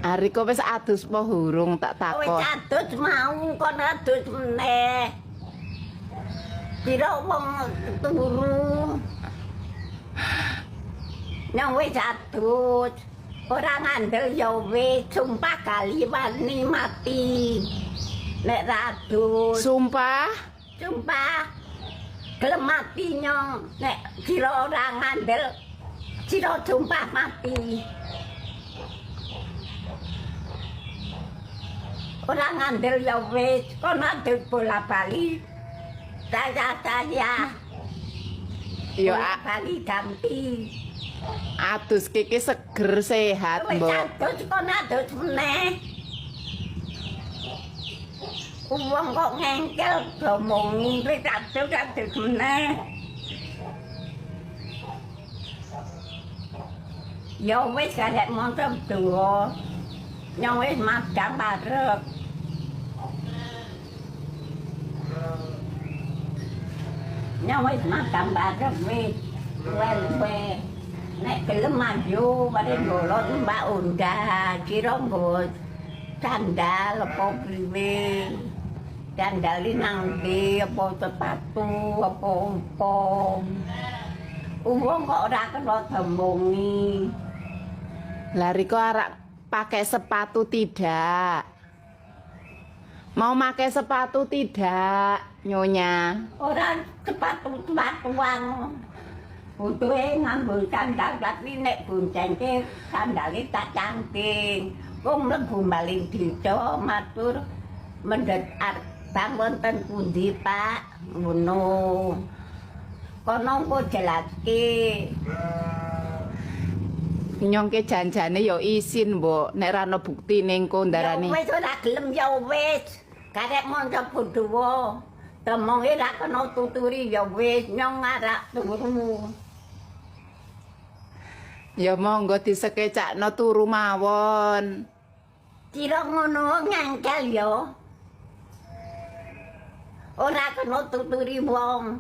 Ariko wis adus apa hurung tak Wis takon. adus mau kon adus meneh. Pira wong turu. Nyong wis adus. Ora ngandel ya wis, sumpah kali wani mati. Nek ra adus, Sumpah, sumpah gelem mati nyong. Nek sira ora ngandel, sira sumpah mati. Ora ngandel ya wis, kon adus bola-bali. Saya-saya ya bola-bali ganti. adus kiki seger sehat, Wis Mbok. adus kon adus meneh. Wong kok ngengkel domongi wis adus adus meneh. Ya wis karek montor duwa. Nyong wis madang parek. Nyong wis madang parek wis. Luwe-luwe. Nek gelem maju mari golok Mbak Unda, kira nggo sandal apa priwe. Sandali nang ndi apa sepatu apa apa. Wong kok ora kena demongi. Lah Riko arak pakai sepatu tidak? Mau pakai sepatu tidak, Nyonya? Ora sepatu-sepatuan. Butuhe nganggo sandal tapi nek boncengke sandale tak cangking. Wong mlebu maling desa matur mendhet bang wonten pundi Pak ngono. Kono engko jelaske. Nyongke janjane ya isin, Mbok. Nek ra ono buktine engko ndarani. Ya wis ora gelem ya wis. Karek monco bodhowo. Temonge ra kena tuturi ya wis nyong arak turu. Ya monggo disekecakno turu mawon. Kira ngono ngangkel ya. Ora kena tuturi wong.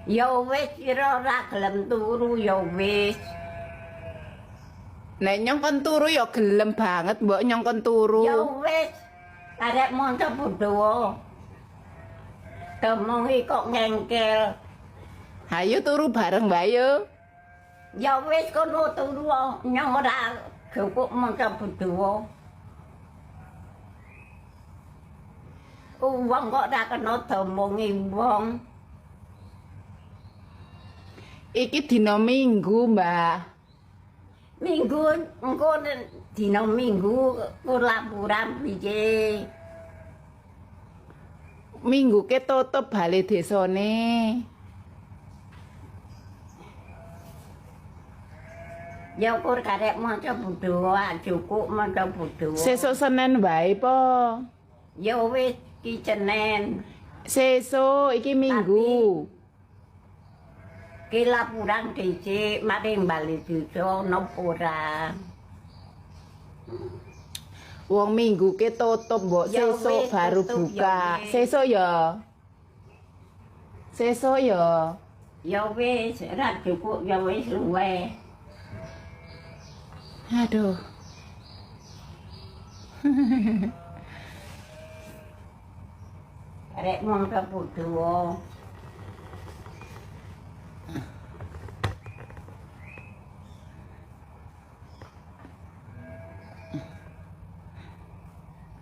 Ya wis kira ora gelem turu ya wis. Nek nyong kon turu ya gelem banget, Mbok, nyong kon turu. Ya wis. Karek monco bodhowo. Temonge kok ngengkel. Hayo turu bareng wae yo. Ya wis kono turu nyong ora cukup monco bodhowo. Wong kok ora kena domongi wong. Iki dina Minggu, Mbah. Minggu engko dina Minggu ku laporan piye? Minggu ke tutup bale desane. Ya kur karek maca budhawa, cukup maca budhawa. Sesuk Senin wae po. Ya wis ki Senin. Sesuk iki Minggu. Ki laporan dhisik maring bali desa napa ora. Wong Minggu ke tutup, Mbok. Ya Sesuk wis, baru tutup, buka. ya wis. Sesuk ya. Sesuk ya. Ya wis ora cukup ya wis luwe. Aduh. Karek maca budhawa.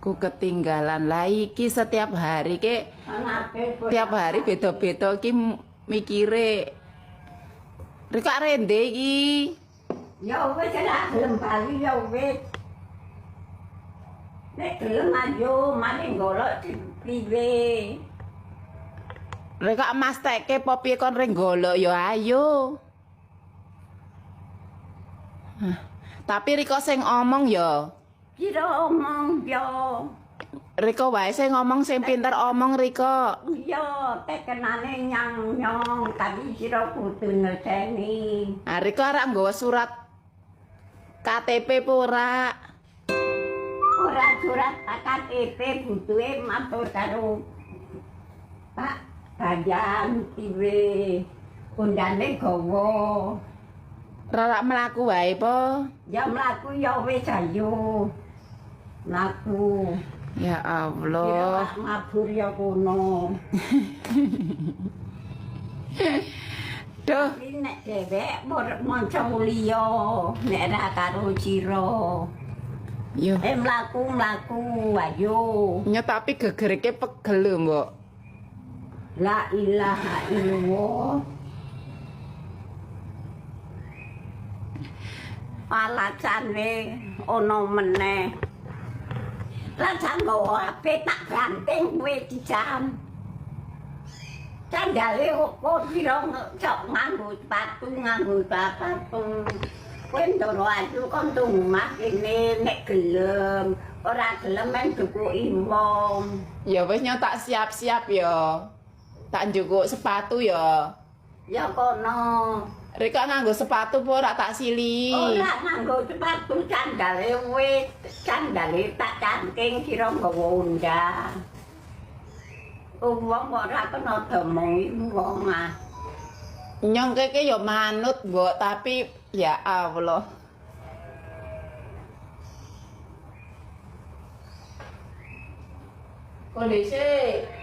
Ku ketinggalan lah iki setiap hari ke tiap hari beda-beda iki mikire. Rika rende iki. Ya wis ora gelem bali ya wis. Nek gelem ayo maring golok priwe. Rika masteke apa piye kon renggolok ya ayo. Hah, tapi Rika sing omong ya. Kira omong ya. Rika wae sing ngomong sing pinter omong Rika. Ya tekenane nyang nyong tapi sira kudu ngeseni. Nah, Rika arek nggawa surat KTP apa ora? Ora surat KTP butuhe matur karo Pak Bayan piwe. Undane gawa. Ora mlaku wae po. Ya mlaku ya wis ayo. Mlaku. Ya Allah. Kira mabur ya kono. Duh, Tapi nek dhewek manca liya, nek ra karo sira. yo. Eh mlaku mlaku ayo. Nyo tapi gegerke pegel lho, Mbok. La ilaha illallah. Alasane ana meneh. Lah nggawa HP tak banting kowe dijam. Sandale kok sira cok nganggo sepatu nganggo sepatu. Kowe ndoro ayu kon tunggu omah kene nek gelem, ora gelem men dukuki wong. Ya wis nyo tak siap-siap ya. Tak njukuk sepatu ya. Ya kono. Rika nganggo sepatu apa ora tak sili? Ora nganggo sepatu sandale wis, sandale tak cangking sira nggawa undang. Wong ora kena domongi wong ah. Nyong keke ya manut, Mbok, tapi ya Allah. Kondisi.